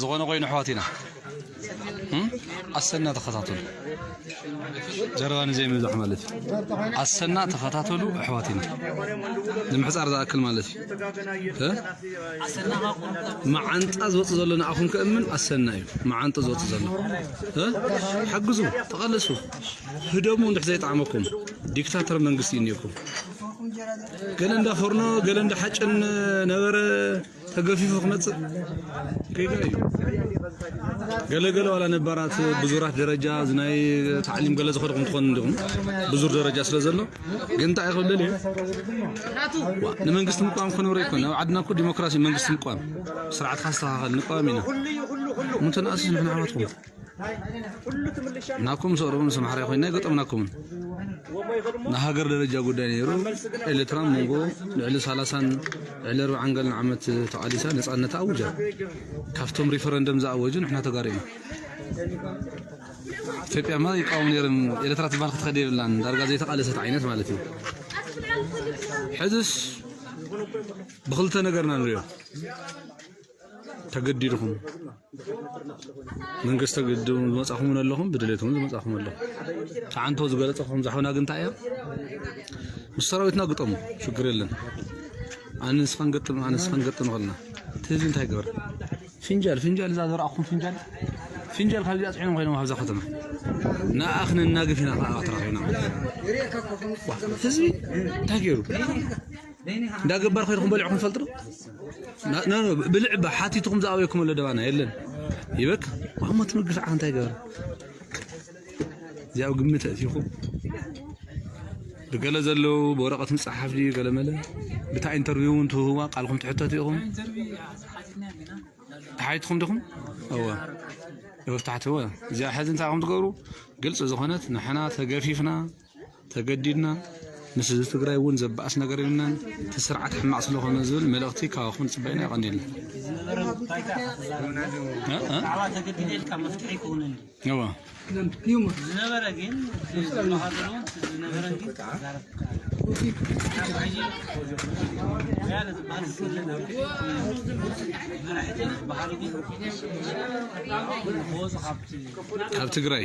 ዝኾነ ኮይኑ ኣሕዋት ኢና። ኣሰና ተኸታተሉ። ጀረባ ንዘይምብዛሕ ማለት እዩ። ኣሰና ተኸታተሉ ኣሕዋት ኢና። ንምሕጻር ዝኣክል ማለት እዩ። መዓንጣ ዝወጽእ ዘሎ ንኣኹም ከእምን ኣሰና እዩ። መዓንጣ ዝወጽእ ዘሎ ሓግዙ፣ ተቓለሱ፣ ህደሙ። እንድሕ ዘይጠዓመኩም ዲክታተር መንግስቲ እዩ እኒኦኩም። ገለ እንዳ ፎርኖ ገለ እንዳ ሓጭን ነበረ ተገፊፉ ክመጽእ ጌጋ እዩ። ገለ ገለ ዋላ ነባራት ብዙራት ደረጃ ዝናይ ታዕሊም ገለ ዝኸድኩም ትኾኑ እንዲኹም ብዙር ደረጃ ስለ ዘሎ ግን እንታይ ይኽእል እዩ። ንመንግስቲ ምቋም ክነብረ ይኮን ኣብ ዓድና እኮ ዲሞክራሲ መንግስቲ ምቋም ስርዓት ካስተኻኸል ንቋም ኢና። ምንተናእስስ ንሕና ኣሕዋትኩም ናኩም ሰረውን ሰማሕራይ ኮይና ይገጠምናኩምን ንሃገር ደረጃ ጉዳይ ነይሩ። ኤርትራ መንጎ ልዕሊ ሰላሳን ልዕሊ ኣርባዓን ገለን ዓመት ተቓሊሳ ነፃነታ ኣውጃ። ካብቶም ሪፈረንደም ዝኣወጁ ንሕና ተጋሩ ኢና። ኢትዮጵያማ ይቃወም ነይርም ኤርትራ ትባል ክትኸድ የብላን ዳርጋ ዘይተቓለሰት ዓይነት ማለት እዩ። ሕዝስ ብክልተ ነገርና ንሪኦ። ተገዲድኹም መንግስቲ ተገዲዱ ዝመጻኹም እውን ኣለኹም ብድሌት እውን ዝመጻኹም ኣለኹም። ተዓንቶ ዝገለጸ ከም ዛሕውና ግን እንታይ እያ? ምስ ሰራዊትና ግጠሙ፣ ሽግር የለን። ኣነ ንስኻን ገጥም ኣነ ንስኻን ገጥም ከልና እቲ ህዝቢ እንታይ ገበር? ፍንጃል ፍንጃል እዛ ዘረኣኹም ፍንጃል ፍንጃል ካብ እዚኣ ጽዒኖም ኮይኖም ኣብዛ ከተማ ንኣኽ ነናግፍ ኢና ከዓ ተራኺብና። ህዝቢ እንታይ ገይሩ? እንዳ ገባር ኮይንኩም በሊዕኩም ትፈልጡ ዶ? ብልዕባ ሓቲትኩም ዝኣበየኩም ኣሎ ደባና የለን። ይበክ ዋሞ ትምግፍ ዓኻ እንታይ ገበረ? እዚኣብ ግምት እቲኹም ብገለ ዘለዉ ብወረቐት ምፅሓፍ ድዩ ገለ መለ ብታ ኢንተርቪው እውን ትህዋ ቃልኩም ትሕተቱ ኢኹም። ተሓይትኩም ዲኹም? እወ። እወ ተሓትወ። እዚኣ ሕዚ እንታይ ኢኹም ትገብሩ? ግልፂ ዝኾነት ንሕና ተገፊፍና ተገዲድና ምስ ህዝቢ ትግራይ እውን ዘበኣስ ነገር የብልናን። እቲ ስርዓት ሕማቕ ስለኾነ ዝብል መልእኽቲ ካባኹም ንፅበይና የቐንየልና። እዋ ዝነበረ ግን ዝነበረ ግን ካብ ትግራይ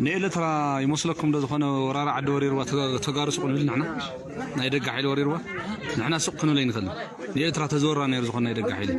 ንኤርትራ ይመስለኩም ዶ ዝኾነ ወራሪ ዓዲ ወሪርዋ ተጋሩ ስቕ ንብል ንሕና ናይ ደገ ሓይሊ ወሪርዋ ንሕና ስቕ ክንብል ኣይንኽእልን። ንኤርትራ ተዝወራ ነይሩ ዝኾነ ናይ ደገ ሓይሊ